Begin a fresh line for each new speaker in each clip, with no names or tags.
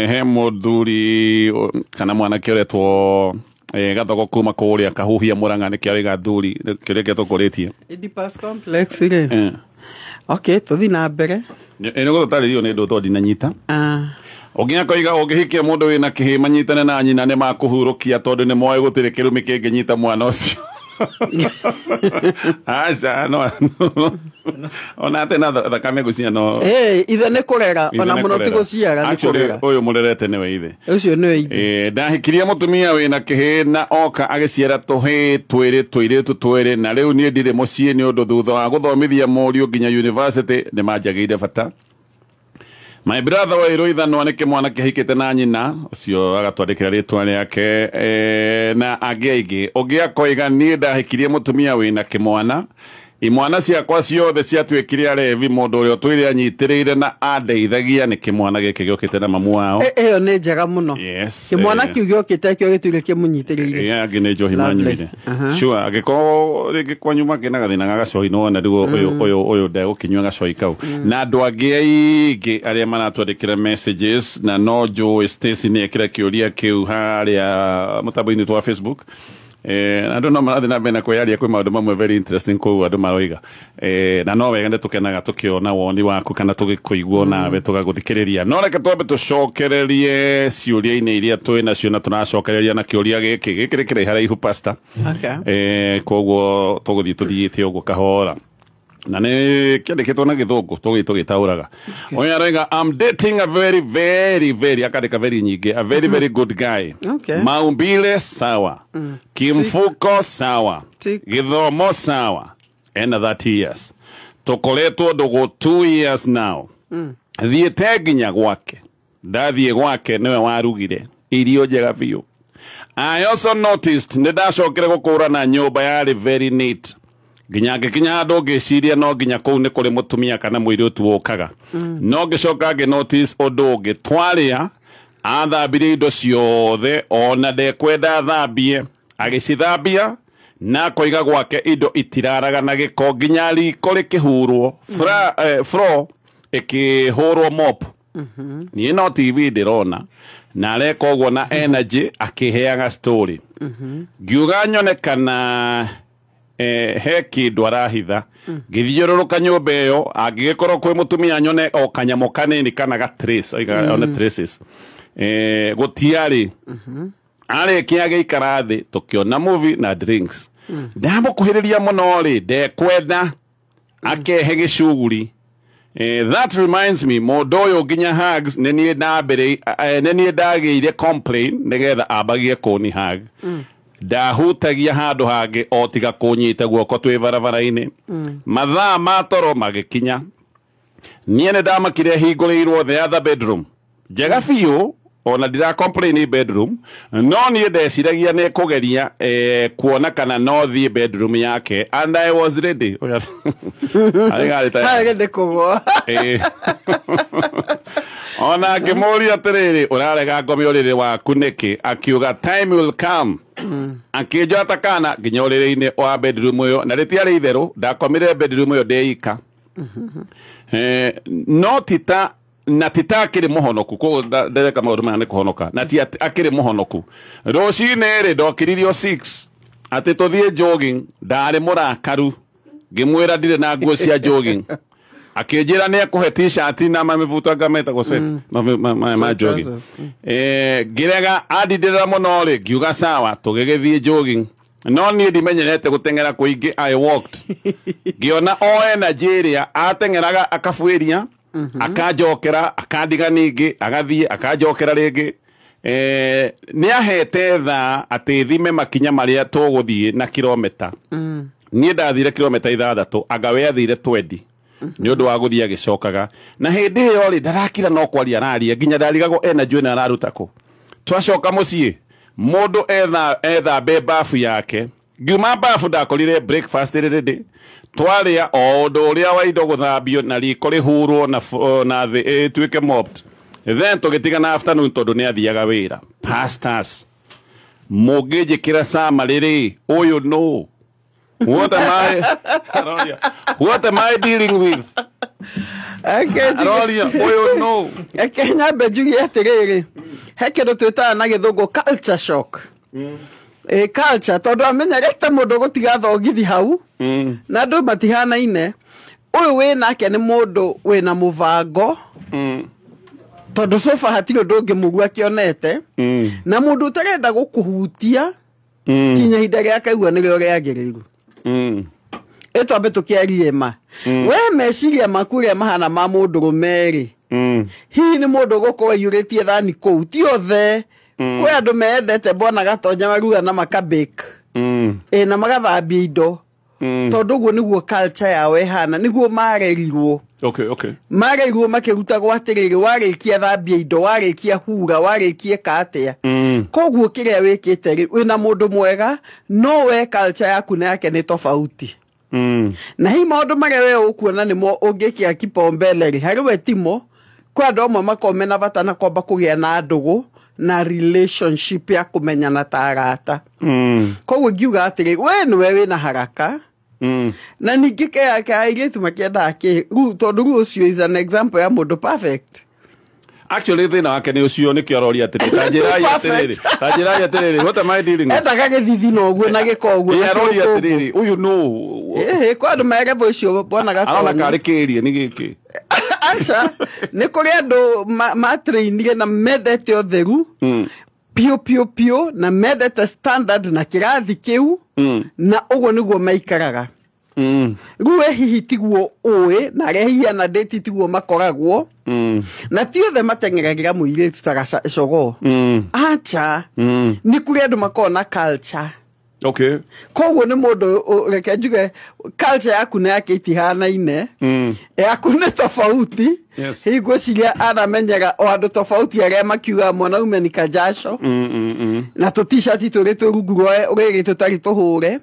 He mũthuri kana mwanake ũretwo Gathogo kuma kũrĩa Kahuhia Mũrang'a, nĩkĩo arĩga thuri kĩũria kĩrĩa tũkũrĩtie.
Oedipus complex rĩ. Okay, tũthi na mbere.
Nĩ gũtũtarĩrio nĩ ũndũ tondũ ndinanyita.
Ah.
Ũngĩ akoiga ũngĩhikia mũndũ wĩna kĩhĩ manyitane na nyina nĩ makũhurũkia tondũ nĩ moĩ gũtirĩ kĩrumi kĩngĩnyita mwana ũcio. Aca, no ona ate na thakame ngũcinya no.
Ithe nĩ kũrera ona mũno ti gũciara, nĩ kũrera.
Ũyũ mũrerete nĩwe ithe.
Ũcio nĩwe ithe.
Ndahikirie mũtumia wĩna kĩhĩ na oka agĩciara tũhĩĩ twĩrĩ, tũirĩtu twĩrĩ, na rĩu niĩ ndirĩ mũciĩ nĩ ũndũ thutha wa gũthomithia mũriũ nginya university nĩ manjagĩire bata. My brother wa Iruithanwa nĩ kĩmwana kĩhikĩte na nyina ũcio agatwandĩkĩra rĩtwa rĩake, na angĩ aingĩ. Ũngĩ akoiga niĩ ndahikirie mũtumia wĩna kĩmwana, imwana ciakwa ciothe ciatuĩkire arevi, mũndũ ũrĩa ũtũire anyitĩrĩire na andeithagia nĩ kĩmwana gĩkĩ gĩũkĩte na mamu wao.
Ĩyo nĩ njega mũno.
Yes.
Kĩmwana kĩu gĩokĩte kĩo gĩtũire kĩmũnyitĩrĩire.
Angĩ nĩ njohi manyuire. Sure, angĩkorwo rĩngĩ kwanyu makĩna gathĩna ga gacohi, no wona rĩu ũyũ ndegũkĩnyua gacohi kau. Na andũ angĩ aingĩ arĩa maratwandĩkĩra messages, na no njũĩ Stacy nĩ ekĩra kĩũria kĩu harĩa mũtambo-inĩ wa Facebook. Andũ no marathiĩ na mbere na kwĩyaria, kwĩ maũndũ mamwe very interesting kũu andũ maroiga. Na no wega nĩ tũkenaga tũkĩona woni waku kana tũgĩkũigua nawe tũgagũthikĩrĩria. No reke twambe tũcokererie ciũria-inĩ iria twĩ nacio, na tũracokereria na kĩũria gĩkĩ gĩkĩ nĩ kĩraiharaihu, pastor. Koguo tũgũthiĩ tũthiĩte ũguo kahora na nĩ kĩandĩkĩtwo na gĩthũngũ, tũgĩthiĩ tũgĩtaũraga. Ũyũ aroiga, "I'm dating a very very very," akandĩka very nyingĩ, "a very very good guy." Maumbile sawa, kimfuko sawa.
Tick.
Gĩthomo sawa, ena 30 years, tũkoretwo ndũgũ 2 years now. Thiĩte nginya gwake, ndathiĩ gwake nĩwe warugire irio njega biũ. I also noticed nĩ ndacokire gũkũrana nyũmba yarĩ very neat, nginya ngĩkinya handũ ngĩciria no nginya kũu nĩ kũrĩ mũtumia kana mũirĩtu ũkaga. No ngĩcoka ngĩ notice ũndũ ũngĩ, twarĩa athambirie indo ciothe ona ndekwenda thambie, agĩcithambia na akoiga gwake indo itiraraga na gĩko, nginya riko rĩkĩhurwo, floor ĩkĩhũrwo mop. Niĩ no TV ndĩrona na areka ũguo na energy akĩheaga story. Ngiuga nyone kana he kĩndũ arahitha. Ngĩthiũrũrũka nyũmba ĩyo, angĩgĩkorwo kwĩ mũtumia nyone o kanyamũ kanini kana ga trace, oiga one traces. Gũtiarĩ. Arĩkia agĩikara thĩ tũkĩona movie na drinks. Ndamũkuhĩrĩria mũno rĩ, ndekwenda akehe gĩcuguri. That reminds me, mũndũ ũyũ nginya hugs nĩ niĩ ndambĩrĩ, nĩ niĩ ndagĩire complain nĩgetha ambagie kũni hug. Ndahutagia handũ hangĩ o tiga kũnyita guoko twĩ barabara-inĩ. Mathaa ma toro magĩkinya, niĩ nĩ ndamakire hingũrĩirwo the other bedroom njega biũ, ona ndira complain bedroom, no niĩ ndeciragia nĩ kũgeria kuona kana no thiĩ bedroom yake, and I was ready. Arĩ tayari.
Harĩ nĩ kũgwa.
Ona ngĩmũria atĩrĩrĩ, ũrarega ngome ũrĩrĩ waku nĩkĩ? Akiuga time will come. Akĩnjoya ta kana nginya ũrĩrĩ-inĩ wa bedroom ĩyo, na rĩtiarĩ itherũ, ndakomire bedroom ĩyo ndĩika. No tita na tita akĩrĩ mũhonoku, koguo ndereka maũndũ maya nĩ kũhonoka, na ti akĩrĩ mũhonoku. Rũcinĩ rĩ ndokĩririo 6 atĩ tũthiĩ jogging, ndarĩ mũrakaru, ngĩmwĩra ndirĩ na nguo cia jogging. Akĩnjĩra nĩ ekũhe t-shirt na mamĩbuto anga metagwo sweat, ma jogging.
Trousers.
Ngĩrega, andindĩrĩra mũno rĩ, ngiuga sawa, tũgĩgĩthiĩ jogging. No niĩ ndimenyerete gũteng'era kũingĩ, I walked. Ngĩona o energy ĩrĩa ateng'eraga akabuĩria, akanjokera, akandiga ningĩ, agathiĩ akanjokera rĩngĩ. Nĩ ahete thaa atĩ thime makinya marĩa tũgũthiĩ na kilomita. Niĩ ndathire kilomita 6, anga we athire 20 nĩ ũndũ wa gũthiĩ agĩcokaga. Na hĩndĩ ĩyo rĩ ndarakira no kwaria araria, nginya ndarigagwo energy ĩno araruta kũ. Twacoka mũciĩ, mũndũ ethambe bafu yake. Ngiuma bafu ndakorire breakfast ĩrĩ ready. Twarĩa o ũndũ ũrĩa wa indo gũthambio na riko rĩhurwo na thĩ ĩtuĩke mopped. Then tũgĩtigana afternoon tondũ nĩ athiaga wĩra. Pastors, mũngĩnjĩkĩra summary rĩ, ũyũ nũ? What am I dealing with? Aroria ũyũ no.
Reke nyambe njuge atĩrĩrĩ, he kĩndũ twĩtaga na gĩthũngũ culture shock. Culture tondũ amenyerete mũndũ gũtiga thogithi hau na andũ matihanaine. Ũyũ wĩ nake nĩ mũndũ wĩna mũbango tondũ sofa hatirĩ ũndũ ũngĩ mũru akĩonete na mũndũ ũtarenda gũkũhutia kinya ihinda rĩa kaigua nĩrĩo rĩagĩrĩru. Ĩtwambe tũkĩarie ma we meciria maku ũrĩa mahana ma mũndũrũme rĩ, hihi nĩ mũndũ ũgũkorwo aiyũrĩtie thani kũu? Ti othe, kwĩ andũ mendete mbona Gatonya maruga na makabake na magathambia indo tondũ ũguo nĩguo culture yao ĩhana, nĩguo marerirwo.
Okay.
Marerirwo makĩrutagwo atĩrĩrĩ, warĩkia thambia indo, warĩkia hura, warĩkia ĩka atĩa. Koguo kĩrĩa wĩkĩte rĩ, wĩna mũndũ mwega no we culture yaku na yake nĩ tofauti. Na hihi maũndũ marĩa we ũkuona nĩmo ũngĩkĩra kipaumbele rĩ, harĩ we timo. Kwĩ andũ amwe makoragwo mena bata na kwamba kũgĩa na ndũgũ na relationship ya kũmenyana ta arata. Koguo ngiuga atĩrĩ, we nĩwe wĩna haraka na ningĩ ke airĩtu makĩendaga kĩ rĩu, tondũ rĩu ũcio is an example ya mũndũ perfect.
Actually thĩna wake nĩ ũcio, nĩkĩo aroria atĩrĩ, ta njĩrai atĩrĩrĩ, ta njĩrai atĩrĩrĩ, what am I dealing with?
Endaga gĩthithino ũguo na gĩko ũguo.
Ĩ aroria atĩrĩrĩ, ũyũ nũ?
Ĩhĩ, kwa andũ merevo icio mbona
Arona
Gatonya.
karĩ kĩrie nĩ gĩkĩ.
Aca, nĩ kũrĩ andũ matrainire na mendete ũtheru piũ piũ piũ na mendete standard na kĩrathi kĩu na ũguo nĩguo maikaraga. Rĩu we hihi tiguo ũĩ na arĩa hihi ana date tiguo makoragwo na ti othe mateng'eragĩra mũirĩtu ta gacogoo. Acha, nĩ kũrĩ andũ makoragwo na culture. Koguo nĩ mũndũ, reke njuge culture yaku na yake itihanaine, yaku nĩ tofauti. Hihi ngwĩciria aramenyaga o andũ tofauti arĩa makiugaga mwanaume ni kajasho na tũ t-shirt tũrĩ twĩ rungu rwa rĩrĩ tũtarĩ tũhũre.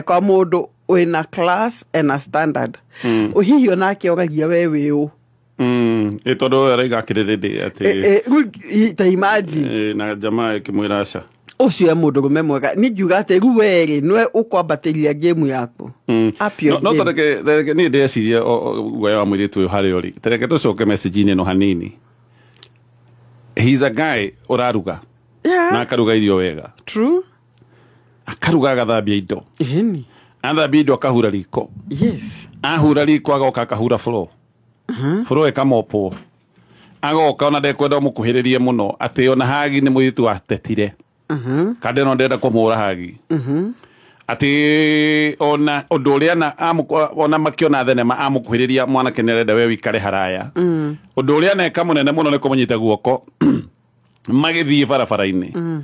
Kwa mũndũ wĩna class and a standard. Hihi onake oragia we wĩ ũ?
Ĩ tondũ araiga akĩrĩrĩ atĩ
Rĩu ta imagine.
Na jamaa ĩkĩmwĩra aca.
Ũcio e mũndũrũme mwega. Niĩ ngiuga atĩ rĩu we rĩ nĩwe ũkwambatĩria game yaku. Up your
No
game.
Tareke niĩ ndĩreciria guoya wa mũirĩtu ũyũ harĩa ũrĩ. Tareke tũcoke message-inĩ ĩno hanini. He's a guy ũraruga. Na akaruga irio wega.
True.
Akaruga agathambia indo.
Ĩni.
Athambia indo akahura riko. Ahura riko agoka akahura floor. Floor ĩkamopwo. Agoka ona ndekwenda ũmũkuhĩrĩrie mũno atĩ ona hagi nĩ mũirĩtu watetire. Kande no ndenda kũmũra hagi. Atĩ ona ũndũ ũrĩa na ona makĩona thenema amũkuhĩrĩria mwanake nĩ arenda we wĩikare haraya. Ũndũ ũrĩa aneka mũnene mũno nĩ kũmũnyita guoko magĩthiĩ barabara-inĩ.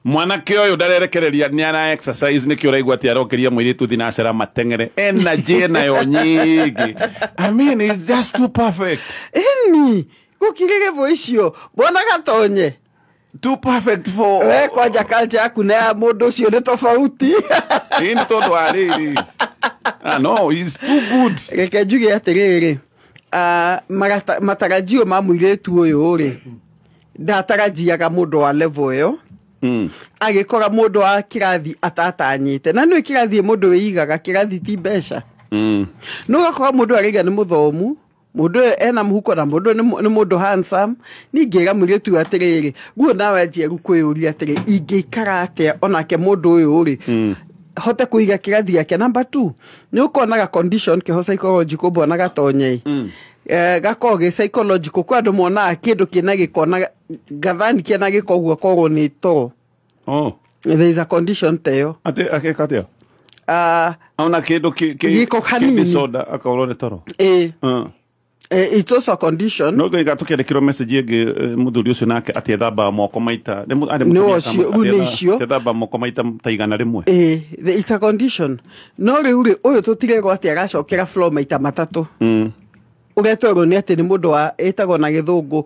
Mwanake ũyũ ndarerekereria nĩ ara exercise nĩkĩo ũraigua atĩ arokĩria mũirĩtu thinacera mateng'ere. Energy enayo nyingĩ. I mean, it's just too perfect.
Ĩni, gũkirĩrĩbũ icio, mbona Gatonye?
Too perfect for
we kwanja culture yaku na ya mũndũ ũcio nĩ tofauti.
Ĩ nĩ tondũ wa rĩrĩ. Ah, no, he's too good.
Reke njuge atĩrĩrĩ, matarajio ma mũirĩtu ũyũ rĩ, ndatarajiaga mũndũ wa level ĩyo. Agĩkora mũndũ wa kĩrathi atatanyĩte. Na nĩũĩ kĩrathi mũndũ wĩigaga, kĩrathi ti mbeca. Nĩ ũgakora mũndũ araiga nĩ mũthomu, mũndũ ũyũ ena mũhuko na mũndũ ũyũ nĩ mũndũ handsome. Niĩ ngĩra mũirĩtu ũyũ atĩrĩrĩ, guo nawe anjie rĩu kwĩyũria atĩrĩ, ingĩikara atĩa onake mũndũ ũyũ rĩ, hote kũiga kĩrathi gĩake. Number 2, nĩ ũkonaga condition kĩho psychological bwana Gatonye. Gakoragwo gĩ psychological, kwĩ andũ monaga kĩndũ kĩna gĩko na gathani kĩna gĩko ũguo korwo nĩ toro. There is a condition ta ĩyo.
Atĩ akeka atĩa? Ona kĩndũ
Gĩko
kĩ
hanini.
disorder akorwo nĩ toro.
Ĩ. It's also a condition.
No ngaiga tũkĩandĩkĩrwo message ĩngĩ, mũthuri ũcio nake atĩ ethambaga moko maita. Nĩ arĩ
Nĩ
mũtumia
ũcio,
kana
rĩu nĩ icio.
atĩ ethambaga moko maita ta 100.
Ĩ, it's a condition. No rĩu rĩ, ũyũ tũtirerwo atĩ aracokera floor maita matatũ. Ũrĩa twerwo nĩ atĩ nĩ mũndũ wa, ĩtagwo na gĩthũngũ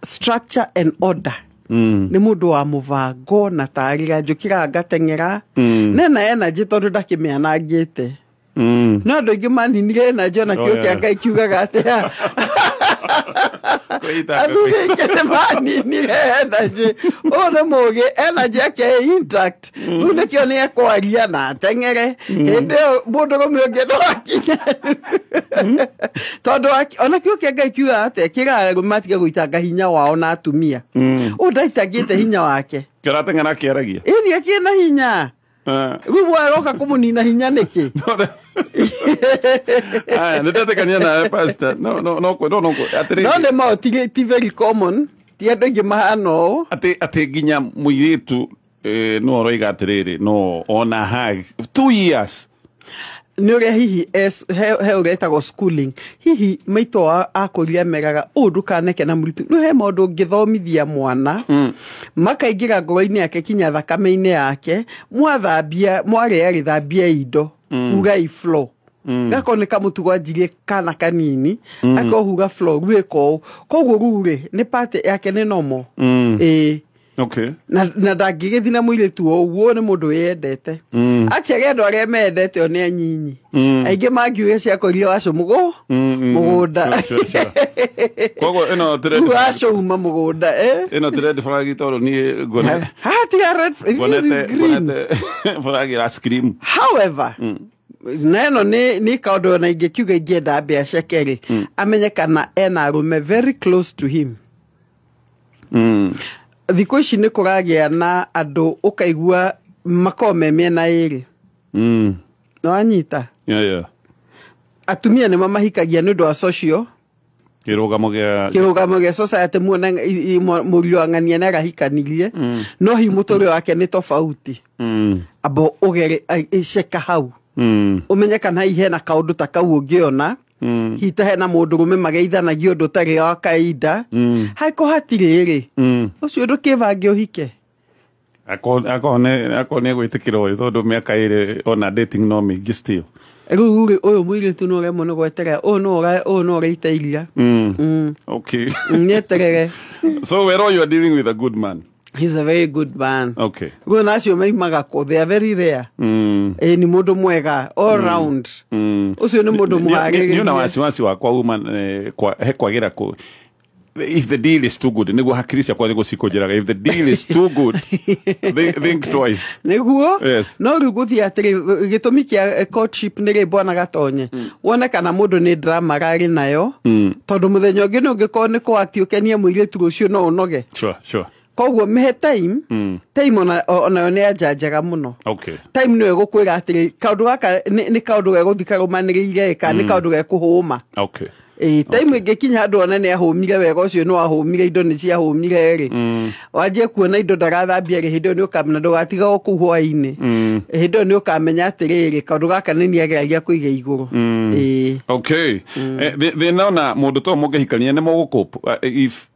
structure and order. Nĩ mũndũ wa mũbango na tarĩra njũkĩraga ngateng'era. Nena energy tondũ ndakĩmĩanangĩte. No andũ aingĩ maninire energy ona kĩo kĩa Ngai kiugaga atĩa.
Kwĩita
Athuri aingĩ nĩ maninire Energy ũyũ nĩ mũgĩ, energy yake ĩ intact. Rĩu nĩkĩo nĩ ekwaria na ateng'ere hĩndĩ ĩyo mũndũrũme ũngĩ no akinye, tondũ ona kĩo kĩa Ngai kiugaga atĩa? Kĩraga arũme matige gũitanga hinya wao na atumia. Ũyũ ndaitangĩte hinya wake.
Kĩrateng'era akĩaragia.
Ĩni akĩna hinya. Rĩu waroka kũmũnina hinya nĩkĩ?
Aya, nĩndetĩkania nawe, pastor. No, no, no, no, no, atĩrĩrĩ.
No nĩ mao ti very common, ti andũ aingĩ mahana ũũ.
Atĩ nginya mũirĩtu no ũroiga atĩrĩrĩ, no ona hug 2 years.
Nĩ ũrĩa hihi he ũrĩa ĩtagwo schooling, hihi maitũ akũria meraga ũũ, ndũkaneke na mũritũ. Rĩu he maũndũ ũngĩthomithia mwana makaingĩra ngoro-inĩ yake kinya thakame-inĩ yake. Mwathambia, mwarĩa rĩ, thambia indo, hurai floor. Gakorwo nĩ kamũtugo anjirie kana kanini, akohuga floor rĩu ĩka ũũ. Koguo rĩu rĩ, nĩ part yake, nĩ normal. Ĩĩ. Na ndangĩgĩthiĩ na mũirĩtu o ũguo, nĩ mũndũ wĩyendete. Actually andũ arĩa meyendete o nĩ anyinyi. Aingĩ mangiuge ciakorire wacu mũgũnda.
Sure. Koguo ĩno ti red
Rĩu
flag.
wacu uma mũgũnda, eh?
Ĩno ti red flag tondũ niĩ nguona
Haha tiga red flag, this is green.
Nguonete flag ĩra scream.
However, na ĩno nĩ kaũndũ ona ingĩkiuga ingĩenda ambe aceke rĩ, amenye kana ena arũme very close to him. Thikũ ici nĩ kũragĩa na andũ ũkaigua makoragwo me mĩena ĩrĩ. Nĩwanyita?
Yeah.
Atumia nĩ mamahikagia nĩ ũndũ wa social
Kĩrũgamo gĩa
kĩrũgamo gĩa society. Muona mũriũ wa ng'ania nĩ arahikanirie, no hihi mũtũrĩre wake nĩ tofauti. Amba ũgere ceka hau, ũmenye kana hihi hena kaũndũ ta kau ũngĩona, hihi ta hena mũndũrũme mageithanagia ũndũ ũtarĩ wa kaida. Hangĩkorwo hatirĩ rĩ, ũcio ndũkĩbange ũhike.
Akorwo nĩ egwĩtĩkĩra ũyũ, tondũ mĩaka 2 ona dating no mĩingĩ still.
Rĩu rĩ, ũyũ mũirĩtu no ũremwo nĩ gweterera, ũyũ no ũyũ no ũraita iria. Nĩeterere.
So where you are dealing with a good man?
He's a very good man. Rĩu na acio maimaga kũ, they are very rare. Ĩ nĩ mũndũ mwega all round. Ũcio nĩ mũndũ
Niĩ na
mũharĩrĩrie.
Wasiwasi wakwa uma he kwagĩra kũ if the deal is too good, nĩguo hakiri ciakwa nĩguo cikũnjĩraga, if the deal is too good, think twice.
Nĩguo.
Yes.
No rĩu gũthiĩ atĩrĩ, gĩtũmi kĩa courtship nĩ rĩ, bwana Gatonye, wone kana mũndũ nĩ drama ararĩ nayo, tondũ mũthenya ũngĩ nĩ ũngĩkorwo nĩ kũakti ũkenie mũirĩtu, rũciũ no ũnoge.
Sure.
Koguo mĩhe time. Time onayo nĩ anja njega mũno. Time nĩyo ĩgũkwĩra atĩrĩ, kaũndũ gaka nĩ kaũndũ gegũthiĩ karũmanĩrĩire, kana nĩ kaũndũ gekũhũma. Ĩ time ĩngĩkinya handũ one nĩ ahũmire wega, ũcio nĩ wahũmire, indo nĩ ciahũmire rĩ, wanjie kuona indo ndarathambia rĩ, hĩndĩ ĩyo nĩ ũkamenya ndũgatiga o kũu hwaĩ-inĩ. Hĩndĩ ĩyo nĩ ũkamenya atĩrĩrĩ, kaũndũ gaka nĩ niageragia kũiga igũrũ. Ĩ.
Okay. Thĩna ona mũndũ to mũngĩhikania nĩ mũgũkũp if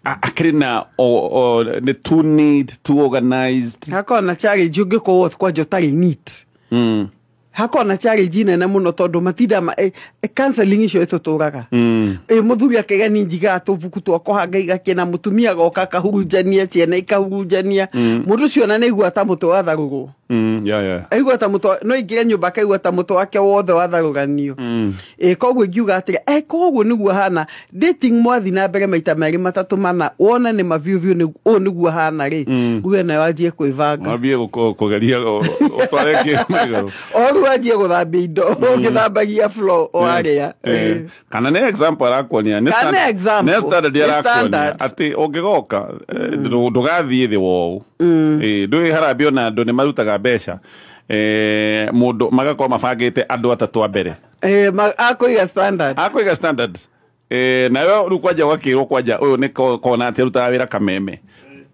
akĩrĩ na nĩ too neat, too organized.
Hakorwo na challenge ũngĩkorwo kwanja ũtarĩ neat. Hakorwo na challenge nene mũno, tondũ matinda counseling icio ĩtũtũraga. Ĩ mũthuri akaiga ni njigaga tũbuku twakwa ngaiga kĩna, mũtumia agoka akahurunjania, ciana ikahurunjania. Mũndũ ũcio ona nĩ aigua ta mũtwe watharũrwo. Aigua ta mũtwe no ingĩre nyũmba akaigua ta mũtwe wake wothe watharũranio. Ĩ koguo ingiuga atĩrĩ, koguo nĩguo hana dating, mwathi na mbere maita merĩ matatũ mana, wone nĩ mabiũ biũ ũũ nĩguo hana rĩ, uge nayo anjie kwĩbanga.
Mwambie kũgeria ũtware kĩ igũrũ.
O rĩu anjie gũthambia indo ũgĩthambagia floor o harĩa.
Kana nĩ example arakuonia, nĩ
Kana nĩ example.
Nĩ standard
Nĩ
arakuonia
standard.
Atĩ ũngĩgoka ndũgathiĩ thĩ wa ũũ. Ndũĩ harambĩ ona andũ nĩ marutaga mbeca, mũndũ magakorwo mabangĩte andũ atatũ a mbere.
Akũiga standard.
Akũiga standard. Nawe rĩu kwanja ũgakĩrwo kwanja ũyũ nĩ kona atĩ arutaga wĩra kameme,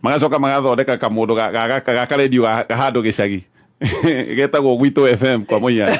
magacoka magathondeka kamũndũ ga karendio ga handũ gĩcagi getagwo Gwitũ FM kwa mũhiano,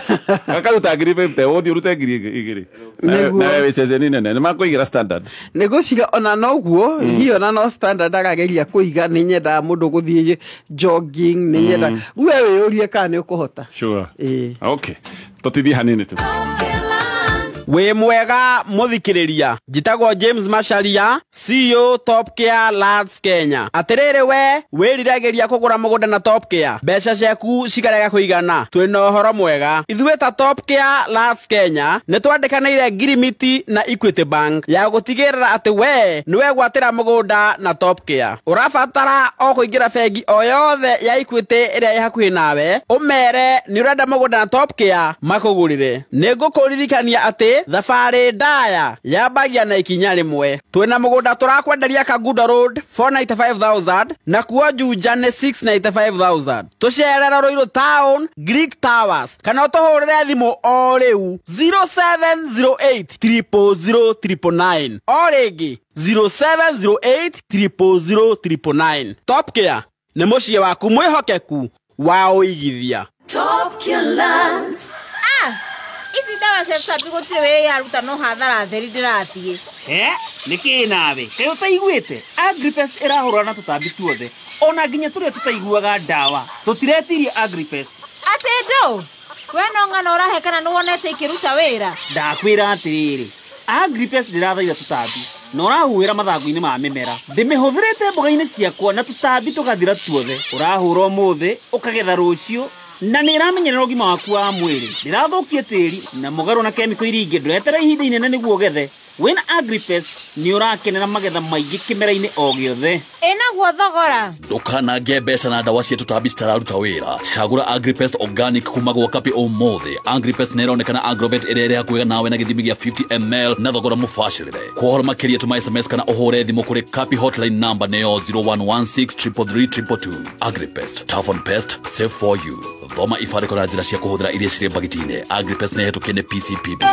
gakaruta 50,000, ũthiĩ ũrute 2,000.
Nĩguo.
Nawe wĩ ceceni nene nĩ makũigĩra standard.
Nĩ ngwĩciria ona noguo hihi ona no standard arageria kũiga. Nĩ nyendaga mũndũ gũthiĩ jogging, nĩ nyenda rĩu we wĩyũrie kana nĩ ũkũhota.
Sure.
Ĩĩ.
Okay, tũtithie hanini tu.
Talking Lines.
Wĩ mwega mũthikĩrĩria, njĩtagwo James Macharia, CEO Top Care Lands Kenya. Atĩrĩrĩ we wĩriragĩria kũgũra mũgũnda na Top Care, mbeca ciaku cikarega kũigana, twĩna ũhoro mwega. Ithuĩ ta Top Care Lands Kenya nĩ twandĩkanĩire ngirimiti na Equity Bank ya gũtigĩrĩra atĩ we nĩwegwatĩra mũgũnda na Top Care. Ũrabatara o kũingĩra bengi o yothe ya Equity ĩrĩa ĩ hakuhĩ nawe, ũmere nĩ ũrenda mũgũnda na Top Care makũgũrĩre. Nĩ ngũkũririkania atĩ thabarĩ ndaya yambagia na ikinya rĩmwe. Twĩna mũgũnda tũrakwenderia Kangundo Road 495,000 na kuo Juja nĩ 695,000. Tũcerere Ruiru Town Greek Towers kana ũtũhũrĩre thimũ o rĩu 0708 000 999, o rĩngĩ 0708 000 999. Top Care nĩ mũciĩ waku mwĩhokeku wa ũigithia.
Top Care Lands.
Ici ndawa cia tũtambi gũtirĩ wĩra iraruta no hathara theri ndĩrathiĩ.
Nĩkĩĩ nawe kaĩ ũtaiguĩte? Agripest ĩrahũrana na tũtambi tuothe ona nginya tũrĩa tũtaiguaga ndawa. Tũtiretirie Agripest.
Atĩ ndũ we no ng'ano ũrahe kana nĩwonete ikĩruta wĩra?
Ndakwĩra atĩrĩrĩ, Agripest ndĩrathaitha tũtambi na ũrahuhĩra mathangũ-inĩ ma mĩmera. Ndĩmĩhũthĩrĩte mboga-inĩ ciakwa na tũtambi tũgathira tuothe. Ũrahũra ũmũthĩ ũkagetha rũciũ na nĩ ĩramenyerera ũgima waku wa mwĩrĩ. Ndĩrathũkie tĩri na mũgarũ na kemiko iria ingĩ. Ndũretere ihinda inene nĩguo ũgethe. Wĩna Agripest nĩ ũrakenera magetha maingĩ kĩmera-inĩ o gĩothe.
Ĩnaguo thogora.
Ndũkanange mbeca na ndawa cia tũtambi citararuta wĩra. Cagũra Agripest organic kuma gwa Kapi ũmũthĩ. Agripest nĩ ĩronekana Agrovet ĩrĩa ĩrĩ hakuhĩ nawe na gĩthimi gĩa 50 ml na thogora mũbacĩrĩre. Kwa ũhoro makĩria tũma SMS kana ũhũre thimũ kũrĩ Kapi hotline number nĩyo 0116 333 222. Agripest, tough on pest, safe for you. Thoma ibandĩko na njĩra cia kũhũthĩra iria cirĩ mbagiti-inĩ. Agripest nĩ ĩhetũkie nĩ PCPB.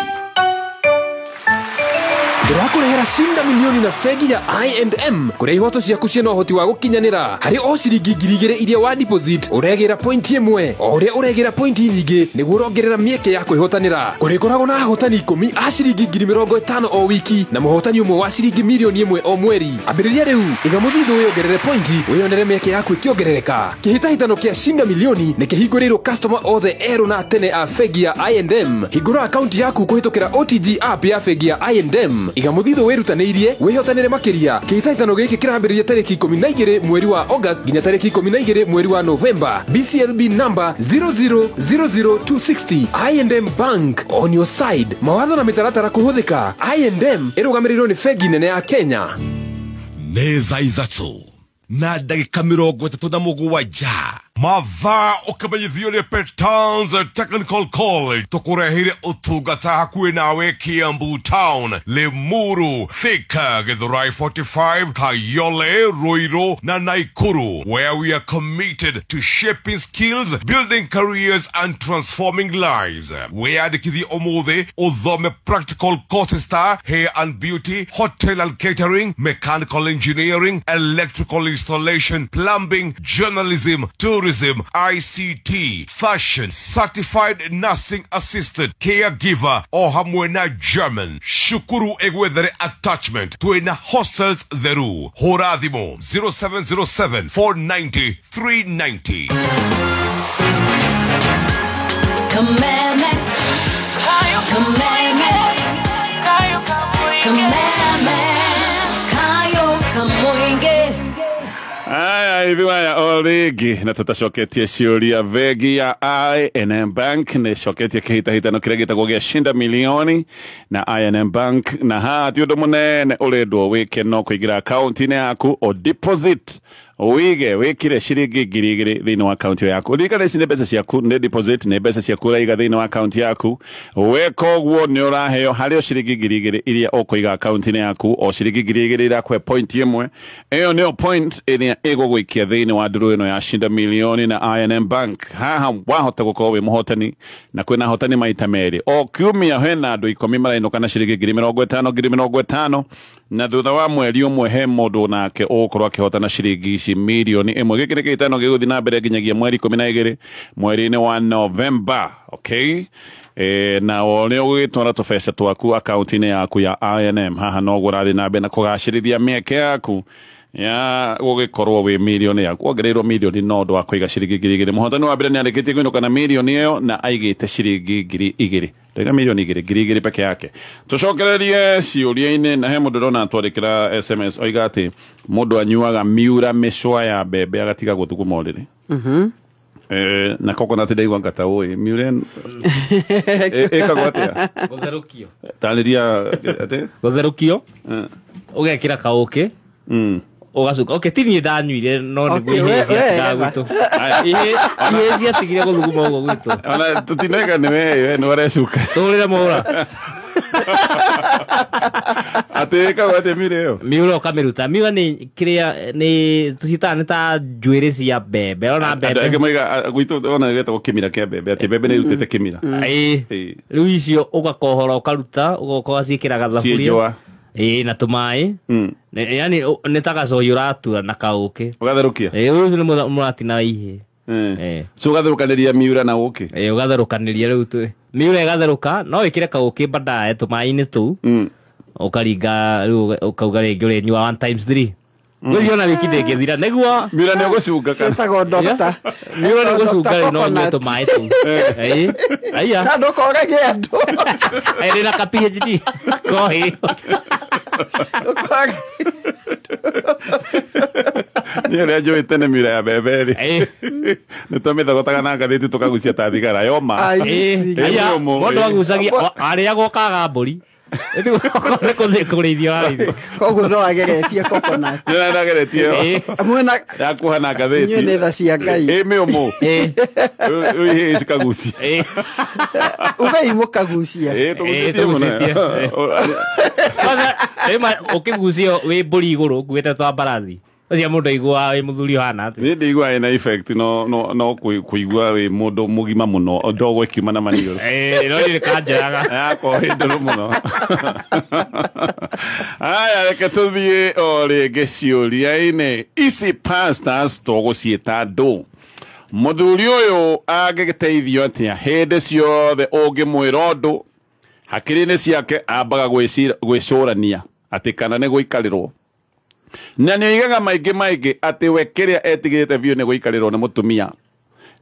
Tũrakũrehera Shinda Milioni na bengi ya I&M kũrĩa ihoto ciaku ciĩna ũhoti wa gũkinyanĩra harĩ o ciringi 2,000 iria wa deposit ũregĩra point ĩmwe o ũrĩa ũregĩra point nyingĩ nĩguo ũrongerera mĩeke ya kwĩhotanĩra. Kũrĩkoragwo na ahotani 10 a ciringi 50,000 o wiki na mũhotani ũmwe wa ciringi milioni 1 o mweri. Ambĩrĩria rĩu, iga mũthithũ wĩongerere point wĩyonere mĩeke yaku ĩkĩongerereka. Kĩhĩtahĩtano kĩa Shinda Milioni nĩ kĩhingũrĩirwo customer othe erũ na tene a bengi ya I&M. Hingũra akaunti yaku kũhĩtũkĩra OTG app ya bengi ya I&M. Iga mũthithũ wĩrutanĩirie wĩhotanĩre makĩria. Kĩhĩtahĩtano gĩkĩ kĩrambĩrĩria tarĩki 12 mweri wa August nginya tarĩki 12 mweri wa November. BCLB number 0000260. I&M Bank on your side. Mawatho na mĩtaratara kũhũthĩka. I&M ĩrũgamĩrĩirwo nĩ bengi nene ya Kenya.
Nĩ thaa 3:37. Mathaa ũkĩmenyithio nĩ Petans Technical College. Tũkũreheire ũtungata hakuhĩ nawe Kiambu Town, Limuru, Thika, Githurai 45, Kayole, Ruiru na Nakuru, where we are committed to shaping skills, building careers and transforming lives. Wĩyandĩkithie ũmũthĩ ũthome practical courses ta hair and beauty, hotel and catering, mechanical engineering, electrical installation, plumbing, journalism, tourism, ICT, fashion, certified nursing assistant, caregiver, o hamwe na German. Shukuru egwethere attachment twina hostels theru. Hũra thimũ 0707 490 390.
Kameme, kameme, kameme, kayo kamuinge.
Aya ithuaya o rĩngĩ na tũtacoketie ciũria. Bengi ya I&M Bank nĩ ĩcoketie kĩhĩtahĩtano kĩrĩa gĩtagwo gĩa Shinda Milioni na I&M Bank, na haha ti ũndũ mũnene ũrendwo wĩke no kũingĩra akaunti-inĩ yaku o deposit wige wikire ciringi 2,000 thĩinĩ wa akaunti yaku. Ririkana ici nĩ mbeca ciaku, nĩ deposit, nĩ mbeca ciaku ũraiga thĩinĩ wa akaunti yaku. Weka ũguo nĩ ũraheo harĩ o ciringi 2,000 iria ũkũiga akaunti-inĩ yaku, o ciringi 2,000 irakũhe point ĩmwe. Ĩyo nĩyo point ĩrĩa ĩgũgũikia thĩinĩ wa ndũrũ ĩno ya Shinda Milioni na I&M Bank. Haha wahota gũkorwo wĩ mũhotani, na kwĩna ahotani maita merĩ o kiumia. Hena andũ 10 marainũka na ciringi 50,000 50,000, na thutha wa mweri ũmwe he mũndũ nake ũgũkorwo akĩhotana ciringi ici milioni 1. Gĩkĩ nĩ kĩhĩtano gĩgũthiĩ na mbere nginyagia mweri 12 mweri-inĩ wa November. Okay, na ũrĩa ũgũgĩtwara tũbeca twaku akaunti-inĩ yaku ya I&M, haha noguo ũrathiĩ na mbere na kũgacĩrithia mĩeke yaku Ya gũgĩkorwo wĩ mirioni yaku wongereirwo mirioni no ũndũ wa kũiga ciringi 2,000. Mũhotani wa mbere nĩ arĩkĩtie kũinũka na mirioni ĩyo na aigĩte ciringi 2,000. Ndaiga mirioni 2,000, 2,000 peke yake. Tũcokererie ciũria-inĩ na he mũndũ ndĩrona atwandĩkĩra SMS oiga atĩ mũndũ anyuaga miura mĩcũa ya mbembe agatiga gũthuguma ũrĩrĩ. Na coconut ndaigua ngata ũĩ miura ĩkagwo atĩa?
Gũtherũkio.
Tarĩria atĩ?
Gũtherũkio. Ũgekĩra kaũkĩ. Ũgacuka. Okay, ti niĩ ndanyuire no nĩguo ihĩĩ ciatigaga gwitũ. Ihĩĩ ciatigire gũthuguma ũguo gwitũ.
Ona tũtinaiga nĩ we nĩ ũrecuka.
Tũhũrĩre mũhũra.
Atĩ ĩkagwo atĩa miura ĩyo?
Miura ũkamĩruta. Miura nĩ kĩrĩa nĩ tũciĩtaga nĩ ta njuĩrĩ cia mbembe. Ona mbembe.
Andũ aingĩ moiga gwitũ ona gĩtagwo kĩmira kĩa mbembe atĩ mbembe nĩ ĩrutĩte kĩmira.
Ĩĩ. Rĩu icio ũgakohora ũkaruta ũgoka ũgaciĩkĩra gathaburia. Ĩĩ na tũmaĩ. Yaani nĩ ta gacohi ũratura na kaũkĩ.
Ũgatherũkia?
Ĩĩ ũcio nĩ mũratina wa ihĩĩ.
So ũgatherũkanĩria miura na ũkĩ?
Ĩĩ ũgatherũkanĩria rĩu twĩ. Miura ĩgatherũka no wĩkĩre kaũkĩ baadaye tũmaĩ-inĩ tũu. Ũkaringa rĩu ũkauga rĩngĩ ũrĩnyua 1 times 3. Ũcio na wiki ndĩngĩthira nĩguo
miura nĩ ũgũcunga kana?
Ciĩtagwo doctor.
Miura nĩ ũgũcunga rĩu no ũnyue tũmaĩ tũu. Ĩĩ. Aiya.
Na ndũkorage andũ.
Ĩrĩ na ka PhD. Kohi.
Niĩ ũrĩa njũĩ tene miura ya mbembe rĩ nĩ twamĩthogotaga na ngathĩti tũkagucia ta thigara yoma.
Aya mũndũ agucagia arĩagwo kaga mbũri. Nĩ kũrĩithio arĩithio.
Koguo no ageretie coconut.
Nĩ ndageretie ya kuoha na ngathĩti.
Inyuĩ nĩ tha cia Ngai.
Ĩ mĩũmũ. Rĩu ihĩĩ cikagucia.
Ugai mũkagucia.
Ĩ tũgucĩtie mũno.
Kwanza rĩma ũkĩgucio wĩ mbũri igũrũ ũkuĩte twa mbarathi. Ũcio mũndũ aiguaga wĩ mũthuri ũhana atĩa?
Niĩ ndiguaga ĩna effect no kũigua wĩ mũndũ mũgima mũno ndogo ĩkiuma na maniũrũ.
Ĩĩ no niĩ kanjoyaga.
Yakwa ĩ ndũrũ mũno. Aya reke tũthiĩ o rĩngĩ ciũria-inĩ. Ici pastors tũgũciĩta ndũ. Mũthuri ũyũ angĩgĩteithio atĩa hĩndĩ ciothe ũngĩmwĩra ũndũ hakiri-inĩ ciake ambaga gwĩcũrania atĩ kana nĩ gũikarĩrwo. Na nĩ oigaga maingĩ maingĩ atĩ we kĩrĩa etigĩrĩte biũ nĩ gũikarĩrwo nĩ mũtumia.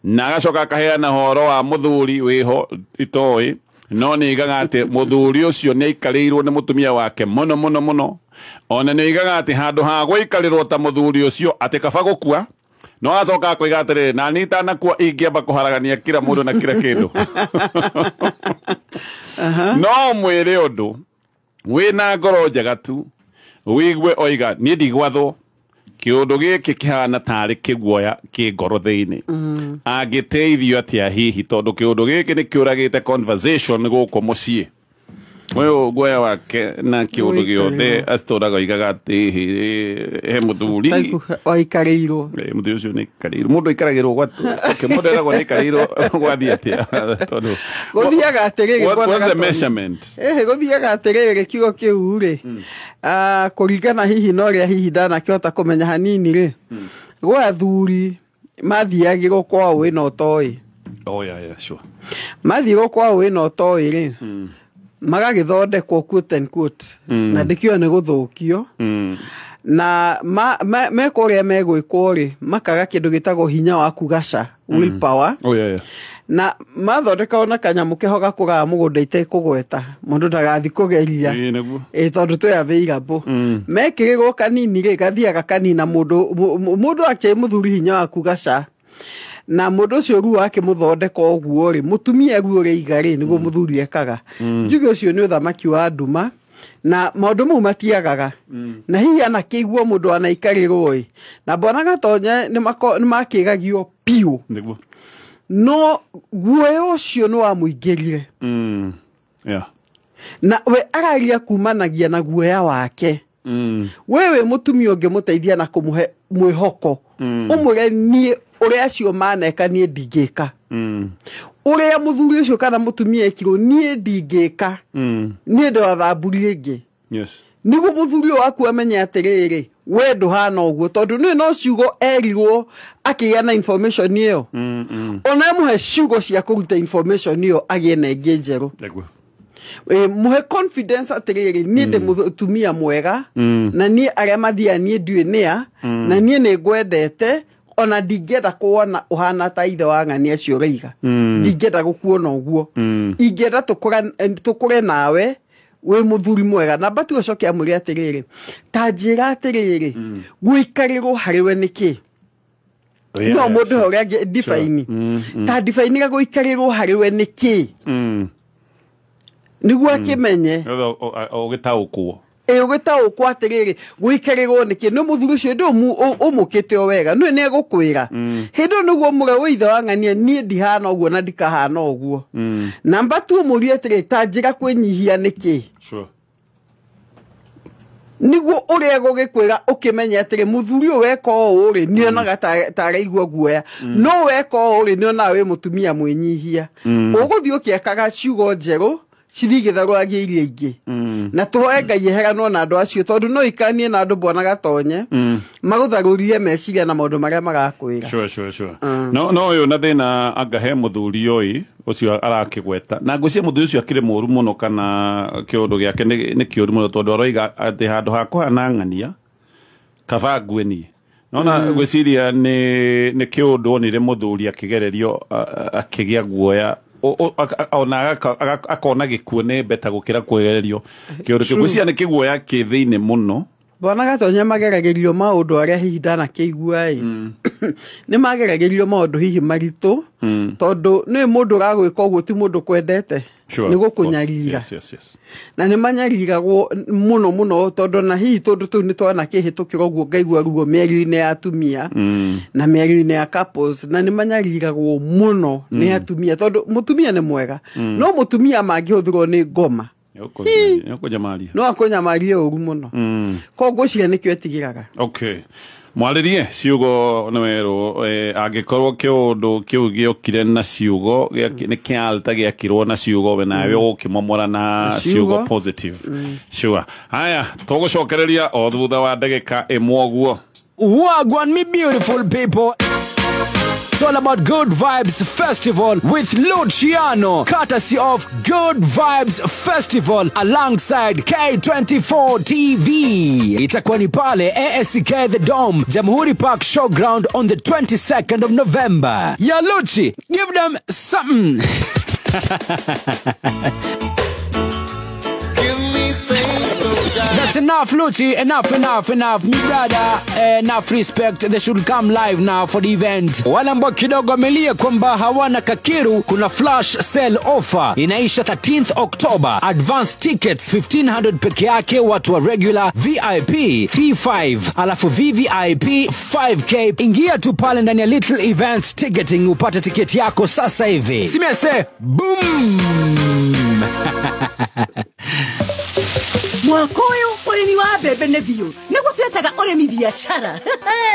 Na agacoka akaheana ũhoro wa mũthuri wĩho itoĩ no nĩ oigaga atĩ mũthuri ũcio nĩ aikarĩirwo nĩ mũtumia wake mũno mũno mũno. Ona nĩ oigaga atĩ handũ ha gũikarĩrwo ta mũthuri ũcio atĩ kaba gũkua. No agacoka akoiga atĩrĩrĩ na niĩ itanakua ingĩamba kũharagania kila mũndũ na kila kĩndũ. No mwĩre ũndũ wĩna ngoro njega tu wĩigue oiga niĩ ndigwathwo kĩũndũ gĩkĩ kĩhana tarĩ kĩguoya kĩ ngoro thĩinĩ. Angĩteithio atĩa hihi tondũ kĩũndũ gĩkĩ nĩ kĩũragĩte conversation gũkũ mũciĩ. Ũyũ guoya wake na kĩũndũ gĩothe acitũraga oigaga atĩ he mũthuri
oikarĩirwo.
Mũthuri ũcio nĩ aikarĩirwo. Mũndũ aikaragĩrwo gwa okay, mũndũ eragwo nĩ aikarĩirwo gwathiĩ atĩa tondũ
gũthiaga atĩrĩrĩ
what's the measurement?
Gũthiaga atĩrĩrĩ kiugo kĩu rĩ kũringana hihi na ũrĩa hihi ndanakĩhota kũmenya hanini rĩ gwa athuri mathiagĩrwo kwao wĩna ũtoĩ.
Oh yeah, yeah, sure.
Mathiĩrwo kwao wĩna ũtoĩ rĩ magagĩthondekwo quote and quote na ndĩkĩo nĩ gũthũkio na mekwo ũrĩa megwĩkwo rĩ makaga kĩndũ gĩtagwo hinya wa kugaca willpower.
Oh yeah, yeah.
Na mathondeka ona kanyamũ keho gakũraga mũgũnda itekũgweta mũndũ ndagathi kũgeria ĩ tondũ twĩ available mekĩrĩrwo kanini rĩ gathiaga kanina mũndũ mũndũ actually mũthuri hinya wa kugaca na mũndũ ũcio ruo akĩmũthondeka ũguo rĩ mũtumia ruo rĩiga rĩ nĩguo mũthuri ekaga. Njuge ũcio nĩ ũthamaki wa nduma na maũndũ mau matiagaga na hihi anakĩigua mũndũ anaikarĩrwo ĩ na bwana Gatonye nĩ makĩgagio piũ
nĩguo
no guoya ũcio nĩ wamũingĩrire.
Yeah.
Na we araria kumanagia na guoya wake. Wewe mũtumia ũngĩmũteithia na kũmũhe mwĩhoko ũmwĩre niĩ ũrĩa acio maneka niĩ ndingĩka ũrĩa mũthuri ũcio kana mũtumia ekirwo niĩ ndingĩka niĩ ndĩwathamburi ĩngĩ.
Yes.
Nĩguo mũthuri ũyũ waku amenye atĩrĩrĩ we ndũhana ũguo tondũ nĩ no ciugo erirwo akĩgĩa na information ĩyo ona amũhe ciugo cia kũruta information ĩyo agĩe na ĩngĩ njerũ.
Nĩguo.
Muhe confidence atiriri niĩ ndĩ mũtumia mwega na niĩ arĩa mathiaga niĩ ndiũĩ nĩa na niĩ nĩ ngwendete ona ndingĩenda kuona ũhana ta ithe wa ng'ani acio ũraiga ndingĩenda gũkuona ũguo ingĩenda tũkũre nawe wĩ mũthuri mwega na batu ũcoke amwĩre atĩrĩrĩ ta njĩra atĩrĩrĩ gũikarĩrwo harĩ we nĩkĩ no mũndũ he ũrĩa angĩ define ta define gũikarĩrwo harĩ we nĩkĩ nĩguo akĩmenye
ũgĩtaũkwo
ũgĩtaũkwo atĩrĩrĩ gũikarĩrwo nĩkĩ nĩ mũthuri ũcio ndĩ ũmũkĩte o wega nĩ nĩegũkwĩra hĩndĩ ĩyo nĩguo mũre wĩ ithe wa ng'ania niĩ ndihana ũguo na ndikahana ũguo namba tu ũmũrie atĩrĩ ta njĩra kwĩnyihia nĩkĩ nĩguo ũrĩa gũgĩkwĩra ũkĩmenye atĩrĩ mũthuri ũyũ weka ũũ rĩ nĩonaga ta araigua guoya no weka ũũ rĩ nĩonaga wĩ mũtumia mwĩnyihia ũgũthiĩ ũkĩakaga ciugo njerũ cithigitharũragia iria ingĩ na tũhoe Ngai eheranwo na andũ acio tondũ no ikanie na andũ bwana Gatonye magũtharũrie meciria na maũndũ marĩa magakwĩra.
Sure. No ũyũ na thĩna anga he mũthuri ũyũ ũcio arakĩgweta na ngwĩciria mũthuri ũcio akĩrĩ mũru mũno kana kĩũndũ gĩake nĩ kĩũru mũno tondũ aroiga atĩ handũ ha kũhana ng'ania kaba ngue niĩ nona ngwĩciria nĩ kĩũndũ onire mũthuri akĩgererio akĩgĩa guoya ona akona gĩkuũ nĩ beta gũkĩra kũgererio kĩũndũ kĩu ngwĩciria nĩ kĩguoya kĩ thĩinĩ mũno.
Bwana Gatonye mageragĩrio maũndũ arĩa hihi ndanakĩigua ĩ nĩ mageragĩrio maũndũ hihi maritũ tondũ nĩ mũndũ ũragwĩka ũguo ti mũndũ kwendete nĩ gũkũnyarira na nĩ manyariragwo mũno mũno tondũ na hihi tũndũ tũu nĩ twanakĩhĩtũkĩra ũguo ngaigua ruo mĩario-inĩ ya atumia na mĩario-inĩ ya couples na nĩ manyariragwo mũno nĩ atumia tondũ mũtumia nĩ mwega no mũtumia mangĩhũthĩrwo nĩ ngoma no akũnyamarie ũru mũno koguo ngwĩciria nĩkĩo etigĩraga.
Okay, mwarĩrie ciugo nĩ werwo angĩkorwo kĩũndũ kĩu gĩokire na ciugo nĩ kĩalta gĩakirwo na ciugo we nawe ũgũkĩmomora na ciugo positive. Sure. Haya, tũgũcokereria o thutha wa ndagĩka ĩmwe ũguo.
Wagwan me beautiful people. It's all about Good Vibes Festival with Luciano, courtesy of Good Vibes Festival alongside K24 TV. Itakuwa ni pale ASK The Dome, Jamhuri Park Showground on the 22nd of November. Ya Luchi, give them something. That's enough, Luchi. Enough. Me brother, enough respect. They should come live now for the event. Wale ambao kidogo wamelia kwamba hawana kakiru, kuna flash sale offer inaisha 13th October. Advance tickets 1500 peke yake, watu wa regular, VIP 35, alafu VVIP 5k. Ingia tu pale ndani ya Little Events Ticketing upate tiketi yako sasa hivi. Simese, boom!
Mwaka ũyũ ũrĩmi wa mbembe nĩ biũ nĩguo twetaga ũrĩmi biacara.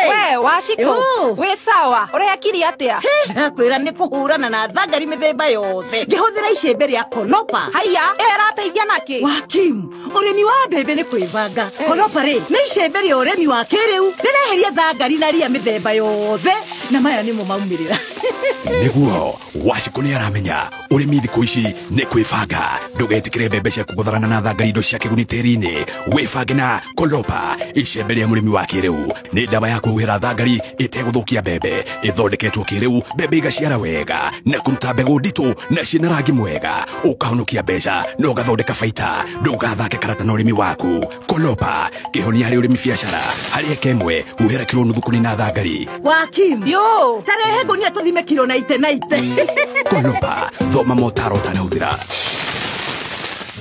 We Wacikũ wĩ sawa ũrekire atĩa?
Ndakwĩra nĩ kũhũrana na thangari mĩthemba yothe ngĩhũthĩra icembe rĩa Kolopa.
Haiya, ĩrateithia nakĩ?
Wakimu, ũrĩmi wa mbembe nĩ kwĩbanga. Kolopa rĩ nĩ icembe rĩa ũrĩmi wa kĩrĩu rĩreheria thangari na ria mĩthemba yothe na maya nĩmo maumĩrĩra.
Nĩguo Wacikũ nĩ aramenya ũrĩmi thikũ ici nĩ kwĩbanga. Ndũgetĩkĩre mbembe ciaku gũtharana na thangari indo cia kĩguni tĩri-inĩ. Wĩbange na Kolopa, icembe rĩa mũrĩmi wa kĩrĩu. Nĩ ndawa ya kũhuhĩra thangari ĩtegũthũkia mbembe, ĩthondeketwo kĩrĩu, mbembe igaciara wega na kũruta mbegũ nditũ na ciĩna rangi mwega. Ũkahonokia mbeca na ũgathondeka baita. Ndũgathake karata na ũrĩmi waku. Kolopa, kĩhonia harĩ ũrĩmi biacara. Harĩ eka ĩmwe huhĩra kiro nuthu kũnina thangari.
Wakimu, yo tarehe ngũnia tũthime kiro na ite na ite.
Kolopa, thoma motaro ũtanahũthĩra.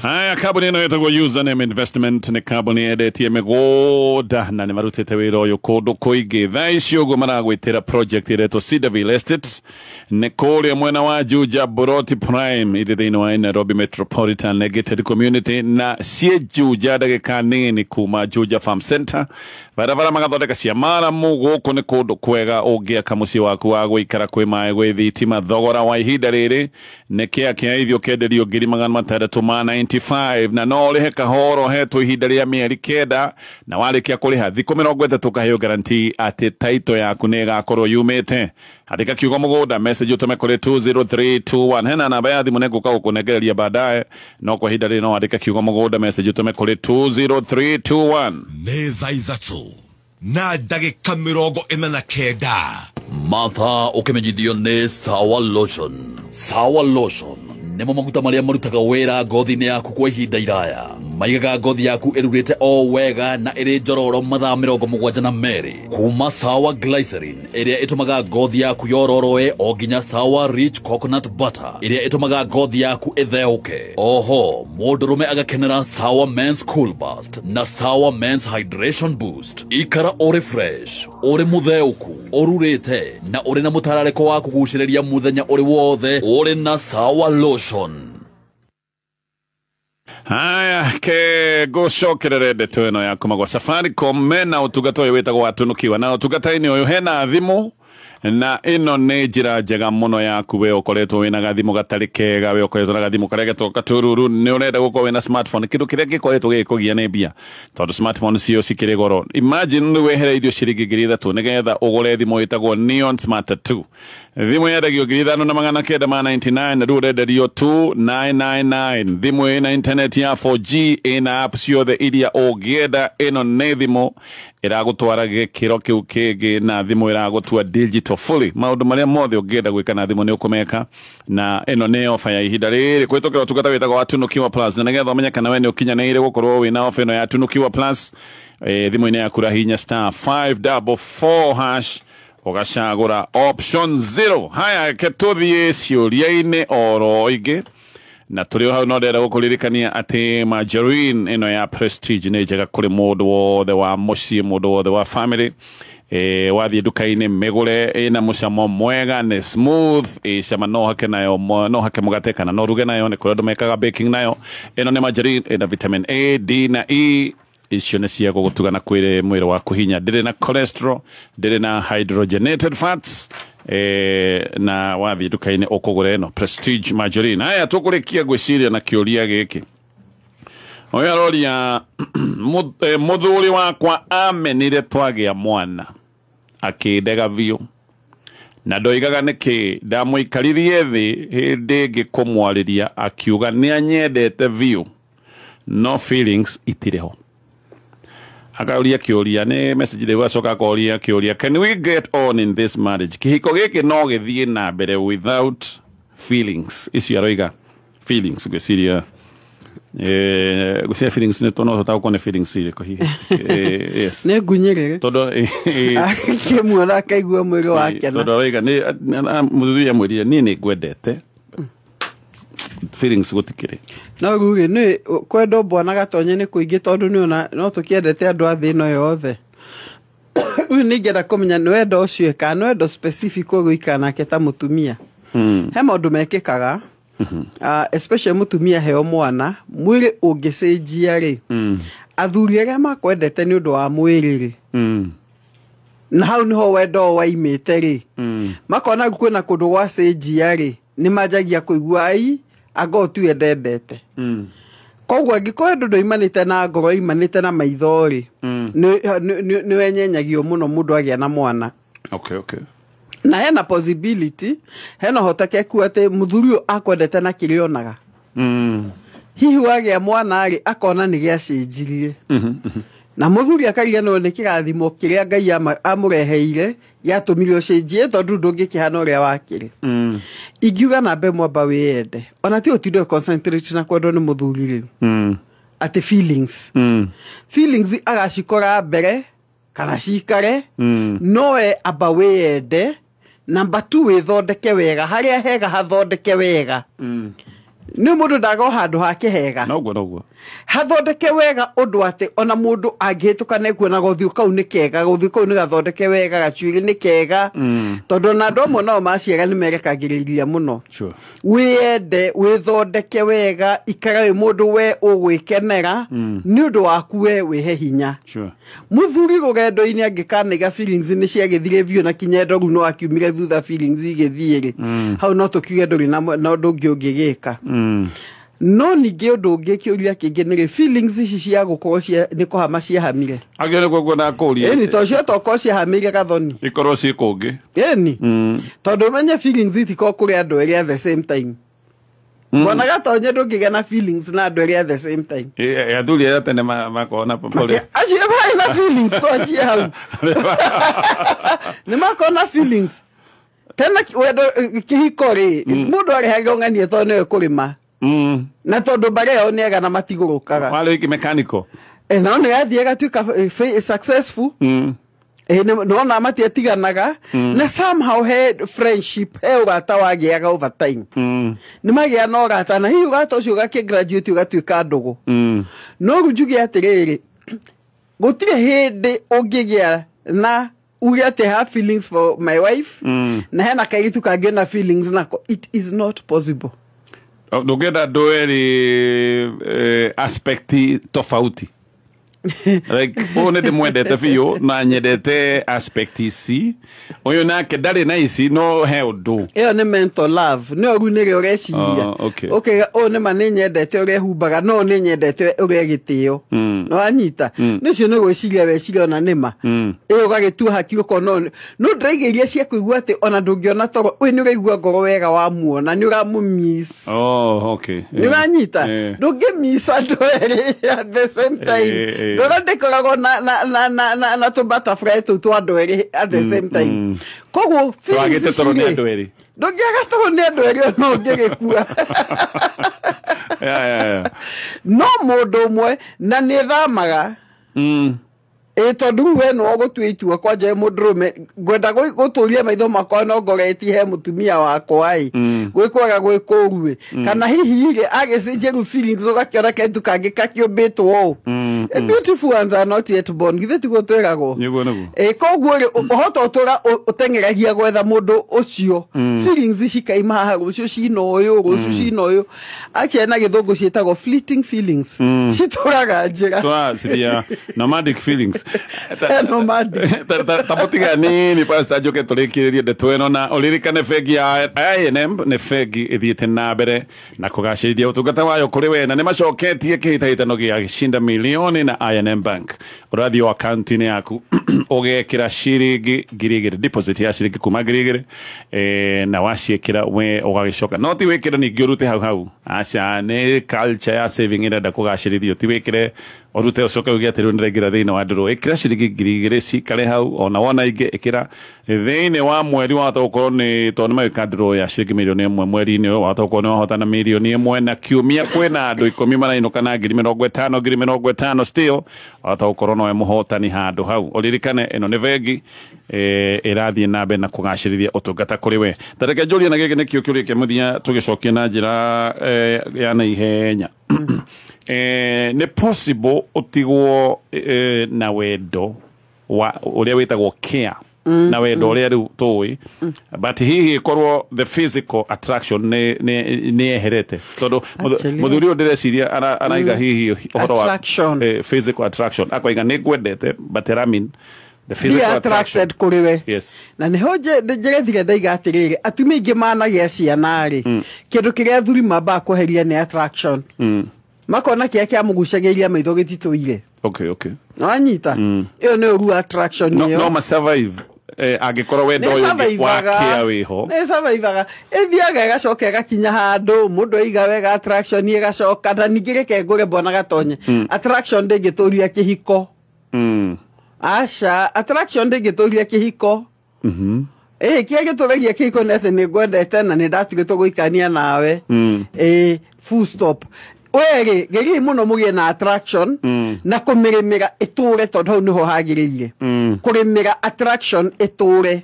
Haya, kambuni ĩno ĩtagwo Username Investment nĩ kambuni yendetie mĩgũnda na nĩ marutĩte wĩra ũyũ kũndũ kũingĩ. Thaa ici ũguo maragwĩtĩra project ĩretwo Cedarville Estate nĩ kũrĩa mwena wa Juja Boroti Prime ĩrĩ thĩinĩ wa Nairobi Metropolitan Gated Community na ciĩ Juja ndagĩka nini kuma Juja Farm Center. Barabara magathondeka cia maramu. Gũkũ nĩ kũndũ kwega ũngĩaka mũciĩ waku wa gũikara, kwĩ maĩ, gwĩ thitima. Thogora wa ihinda rĩrĩ nĩ kĩa kĩa ithio kenderio 690 995 na no ũrĩhe kahoro hetwo ihinda rĩa mĩeri 9 na warĩkia kũrĩha thikũ 30 ũkaheo guarantee atĩ title yaku nĩ ĩgakorwo yumĩte. Andĩka kiugo mũgũnda message ũtũme kũrĩ 20321. Hena namba ya thimũ nĩngũka gũkũnengereria baadaye, no kwa ihinda rĩrĩ no andĩka kiugo mũgũnda message ũtũme kũrĩ 20321.
Nĩ thaa 3:49.
Martha ũkĩmenyithio nĩ Sawa Lotion. Sawa Lotion nĩmo maguta marĩa marutaga wĩra ngothi-inĩ yaku kwa ihinda iraya. Maigaga ngothi yaku ĩrurĩte o wega na ĩrĩ njororo mathaa 72 kuma Sawa Glycerin ĩrĩa ĩtũmaga ngothi yaku yororoe o nginya Sawa Rich Coconut Butter ĩrĩa ĩtũmaga ngothi yaku ĩtheũke. Oho mũndũrũme agakenera Sawa Men's Cool Burst na Sawa Men's Hydration Boost. Ikara ũrĩ fresh, ũrĩ mũtheũku, ũrurĩte na ũrĩ na mũtararĩko wa kũgucĩrĩria mũthenya ũrĩ wothe ũrĩ na Sawa Lotion.
Haya, ke ngũcokerere ndeto ĩno ya kuma gwa Safaricom mena ũtungata ũyũ wĩtagwo wa Tunukiwa, na ũtungata-inĩ ũyũ hena thimũ na ĩno nĩ njĩra njega mũno yaku we ũkoretwo wĩna gathimũ gatarĩ kega, we ũkoretwo na gathimũ karĩa getagwo gatururu, nĩ ũrenda gũkorwo wĩna smartphone, kĩndũ kĩrĩa gĩkoretwo gĩgĩkũgia nĩ mbia tondũ smartphone cio cikĩrĩ goro. Imagine rĩu wehereirio ciringi 3,000 nĩgetha ũgũre thimũ ĩtagwo Neon Smart 2. Thimũ yendagio 5,999 na rĩu ũrenderio 2,999. Thimũ ĩna internet ya 4G, ĩna app ciothe iria ũngĩenda. Ĩno nĩ thimũ ĩragũtwara gĩkĩro kĩu kĩngĩ na thimũ ĩragũtua digital fully. Maũndũ marĩa mothe ũngĩenda gwĩka na thimũ nĩ ũkũmeka, na ĩno nĩ ofa ya ihinda rĩrĩ kũhĩtũkĩra ũtungata wĩtagwo wa Tunukiwa Plus. Na nĩgetha ũmenye kana we nĩ ũkinyanĩire gũkorwo wĩna ofa ĩno ya Tunukiwa Plus, thimũ-inĩ yaku rahinya star 544# ũgacagũra option 0. Haya, ke tũthiĩ ciũria-inĩ oro ingĩ na tũrĩ o hau no ndĩrenda gũkũririkania atĩ margarine ĩno ya Prestige nĩ njega kũrĩ mũndũ wothe wa mũciĩ, mũndũ wothe wa family. Wathiĩ nduka-inĩ mĩgũre, ĩna mũcamo mwega, nĩ smooth, ĩcama no hake nayo, no hake mũgate kana no ruge nayo, nĩ kũrĩ andũ mekaga baking nayo. Ĩno nĩ margarine ĩna vitamin A, D na E. Icio nĩ cia gũgũtuga na kwĩrĩ mwĩrĩ waku hinya. Ndĩrĩ na cholesterol, ndĩrĩ na hydrogenated fats. Na wathiĩ nduka-inĩ ũkũgũra ĩno Prestige margarine. Haya, tũkũrĩkia ngwĩciria na kĩũria gĩkĩ. Ũyũ aroria mũthuri wakwa amenire twagĩa mwana akĩndega biũ na ndoigaga nĩkĩ. Ndamũikaririe thĩ hĩndĩ ĩngĩ kũmwarĩria akiuga nĩ anyendete biũ no feelings itirĩ ho. Akauria kĩũria, nĩ message rĩu acoka akoria kĩũria, can we get on in this marriage? Kĩhiko gĩkĩ no gĩthiĩ na mbere without feelings? Icio aroiga feelings, ngwĩciria ngwĩciria feelings nĩ no tũtaũkwo nĩ feelings irĩkũ hihi. Yes,
nĩ ngunyĩrĩre
tondũ
akĩmuona akaigua mwĩrĩ wake,
tondũ aroiga nĩ mũthuri amwĩrire niĩ nĩ ngwendete, feelings gũtikĩrĩ.
No rĩu rĩ, nĩ kwendwo bwana Gatonye nĩ kũingĩ tondũ nĩ no tũkĩendete andũ a thĩ ĩno yothe. Rĩu nĩ ingĩenda kũmenya nĩ wendo ũcio kana nĩ wendo specific ũgũikara nake ta mũtumia. He maũndũ mekĩkaga, especially mũtumia heo mwana, mwĩrĩ ũngĩcenjia rĩ, athuri arĩa makwendete nĩ ũndũ wa mwĩrĩ rĩ, na hau nĩho wendo waimĩte rĩ, makona kwĩna kũndũ gwacenjia rĩ, nĩ manjagia kũigua ai anga ũtuye ndendete. Koguo angĩkorwo andũ ndoimanĩte na ngoro imanĩte na maitho rĩ, nĩ wenyenyagio mũno mũndũ agĩa na mwana.
Okay.
Na hena possibility, hena ũhotekeku atĩ mũthuri ũyũ akwendete na kĩrĩa onaga. Hihi wagĩa mwana rĩ, akona nĩ gĩacenjirie. Na mũthuri akariganĩrwo nĩ kĩrathimo kĩrĩa Ngai amũreheire gĩatũmire ũcenjie tondũ ndũngĩkĩhana ũrĩa wakĩrĩ. Ingiuga namba ĩmwe amba wĩyende, ona ti ũtinde concentrate na kwendwo nĩ mũthuri rĩ, atĩ feelings. Feelings agacikora mbere kana cikare, nowe amba wĩyende. Namba 2 wĩthondeke wega, harĩa hega hathondeke wega. Nĩ mũndũ ndaga o handũ hake hega.
Noguo.
Hathondeke wega ũndũ atĩ ona mũndũ angĩhĩtũka nĩ kuona gothiũ kau nĩ kega, gothiũ kau nĩ gathondeke wega, gacuĩrĩ nĩ kega. Tondũ ona andũ amwe nao maciara nĩ merekagĩrĩria mũno.
Sure.
Wĩyende, wĩthondeke wega, ikara wĩ mũndũ we ũgwĩkenera, nĩ ũndũ waku we wĩhe hinya.
Sure.
Mũthuri rũgendo-inĩ angĩkanaiga feelings nĩ ciagĩthire biũ na kinya endo rĩu no akiumire thutha feelings igĩthiĩ rĩ, hau no tũkiuge ndũrĩ na ũndũ ũngĩ ũngĩgĩka. No ningĩ ũndũ ũngĩ kĩũria kĩngĩ nĩ feelings ici cia gũkorwo nĩ kũhama ciahamire.
Agĩrĩire nĩguo nguona kũria.
Ĩni to cio tokorwo ciahamire gathoni.
Ikorwo ciĩ kũngĩ.
Ĩni. Tondũ ũmenye feelings itikorwo kũrĩ andũ erĩ at the same time. Mbona gatonye ndũngĩgĩa na feelings na andũ erĩ at the same time.
Athuri arĩa tene makorwo na pole.
Acio marĩ na feelings twanjie hau. Nĩ makorwo na feelings. Tena wendo kĩhiko rĩ, mũndũ arehagĩrwo ng'ania tondũ nĩwe kũrĩma. Na tondũ mbarĩ yao nĩ ega na matigũrũkaga.
Warĩ wiki mechanical.
Nao nĩ yathiĩ ĩgatuĩka successful. Nona matiatiganaga. Na somehow he friendship he ũrata wagĩaga over time. Nĩ magĩa na ũrata na hihi ũrata ũcio ũgakĩ graduate ũgatuĩka ndũgũ. No rĩu njuge atĩrĩrĩ, gũtirĩ hĩndĩ ũngĩgĩa na uge atĩ have feelings for my wife na hena kairĩtu kangĩ na feelings nako. It is not possible.
Ndũngĩenda andũ erĩ aspect tofauti. Like ũyũ nĩ ndĩmwendete biũ na nyendete aspect ici, ũyũ nake ndarĩ na ici no he ũndũ.
Ĩyo nĩ mental love, nĩyo rĩu nĩrĩo ũreciria. Okay, ũyũ nĩma nĩ nyendete ũrĩa ehumbaga, no nĩ nyendete ũrĩa gĩtĩo. Nĩ wanyita? Nĩ ũcio nĩ gwĩciria weciria ona nĩma. Ĩyo ũgagĩtua haki ũkona no ndĩraigĩria cia kũigua atĩ ona ndũngĩona toro, ũyũ nĩ ũraigua ngoro wega wamuona, nĩ ũramũmiss.
Oh, okay.
Nĩ ũranyita? Ndũngĩmiss andũ erĩ at the same time. Ndona ndĩkoragwo na tũ butterfly tũu twa andũ erĩ at the same time. Koguo
twagĩte toro nĩ andũ erĩ.
Ndũngĩaga toro nĩ andũ erĩ ona ũngĩgĩkua. No mũndũ ũmwe na nĩ thamaga. Tondũ rĩu we no ũgũtua itua kwanja mũndũrũme ngwenda gũtũria maitho makwa no ngoretie he mũtumia wakwa ĩ, gwĩ kwega gwĩ kũũru ĩ, kana hihi rĩ agĩcenjia rĩu feelings ũgakĩona kaitu kangĩ kakĩũmbĩtwo ũũ. Beautiful ones are not yet born, githĩ tiguo twĩragwo?
Nĩguo nĩguo.
Koguo rĩ ũhota ũtũra ũteng'eragia gwetha mũndũ ũcio, feelings cikaima haha, rũciũ cina ũyũ, rũciũ cina ũyũ. Actually na gĩthũngũ ciĩtagwo fleeting feelings, citũraga njĩra.
Twacithia nomadic feelings.
Nomadic.
Tamũtiga nini pastor njoke tũrĩkĩrĩrie ndeto ĩno na ũririkane bengi ya I&M nĩ bengi ĩthiĩte na mbere na kũgacĩrithia ũtungata wayo kũrĩ we na nĩ macoketie kĩhĩtahĩtano gĩa gĩcinda milioni na I&M Bank. Ũrathiĩ o akaunti-inĩ yaku ũgekĩra ciringi 2,000 deposit ya ciringi kuma 2,000 na waciĩkĩra we ũgagĩcoka no ti wĩkĩre ningĩ ũrute hau hau. Aca nĩ culture ya saving ĩrenda kũgacĩrithio, ti wĩkĩre ũrute ũcoke uge atĩ rĩu nĩndĩraingĩra thĩinĩ wa ndũrũ. Ĩkĩra ciringi 2,000 cikare hau ona wona ingĩ ĩkĩra thĩinĩ wa mweri wahota gũkorwo nĩ tondũ nĩmagĩka ndũrũ ya ciringi 1 million mweri-inĩ ũyũ, wahota gũkorwo nĩ wahotana 1 million na kiumia kwĩna andũ 10 marainũka na 50,000 50,000 still wahota gũkorwo nowe mũhotani handũ hau. Ũririkane ĩno nĩ bengi ĩrathiĩ na mbere na kũgacĩrithia ũtungata kũrĩ we. Ta reke njũrie na gĩkĩ nĩkĩo kĩũria kĩa mũthia tũgĩcokia na njĩra ya naihenya. Nĩ possible ũtigwo na wendo wa ũrĩa wĩtagwo care na wendo ũrĩa rĩu tũĩ, but hihi ĩkorwo the physical attraction nĩ yeherete tondũ mũthuri ũyũ ndĩreciria araiga hihi ũhoro wa physical attraction akoiga nĩ ngwendete but I mean the physical attraction
kũrĩ we.
Yes.
Na nĩho njĩrethire ndaiga atĩrĩrĩ, atumia aingĩ managĩa ciana rĩ, kĩndũ kĩrĩa athuri mambaga kweheria nĩ attraction. Makona kĩrĩa kĩamũgucagĩrĩria maitho gĩtitũire.
Okay, okay.
No anyita. Ĩyo nĩ ũru attraction ĩyo.
No ma survive. Angĩkorwo wendo ũyũ wa care wĩho.
Nĩ survivaga. Ĩthiaga ĩgacoka ĩgakinya handũ mũndũ aiga wega attraction ĩgacoka na ningĩ reke ngũre mbona gatonye. Attraction ndĩngĩtũria kĩhiko. Aca, attraction ndĩngĩtũria kĩhiko. Kĩrĩa gĩtũragia kĩhiko nĩ atĩ nĩ ngwendete na nĩ ndatigĩtwo gũikania nawe. Full stop. Were geri muno mugie na attraction na kumirimira iture tondu hau niho hagiriire. Kurimira attraction iture.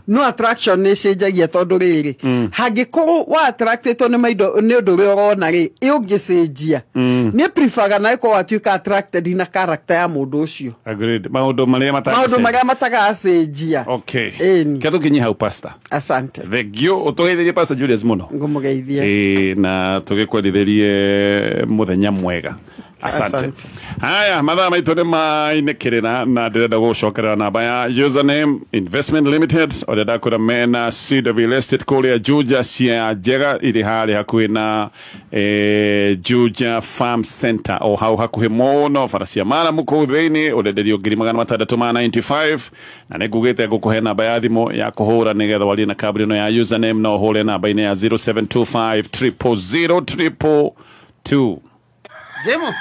No attraction ni cenjagia tondu riri hangikorwo wa attracted ni maindo ni undu uria urona ri ungicenjia ni prefer na iko watuika attracted na character ya mundu ucio.
Agreed. Maundu maria
matagacenjia.
Okay. Ketu kinyi hau pastor.
Asante.
Thank you. Utugeithirie Pastor Julius muno.
Ngumugeithie.
Na tugikwendithirie muthenya mwega. Asante. Haya, mathaa maitũ nĩ mainĩkĩrĩra na ndĩrenda gũcokerera namba ya Username Investment Limited ũrĩa ndakwĩra mena CW Estate kũrĩa Juja cia njega irĩ harĩa hakuhĩ na Juja Farm Center o hau hakuhĩ mũno bara cia maramu kũu thĩinĩ ũrenderio 695,000 na nĩ ngugĩte ngũkũhe namba ya thimũ ya kũhũra nĩgetha warie na kambuni ĩno ya Username no ũhũre namba-inĩ ya 0725 000 222.
Jemo.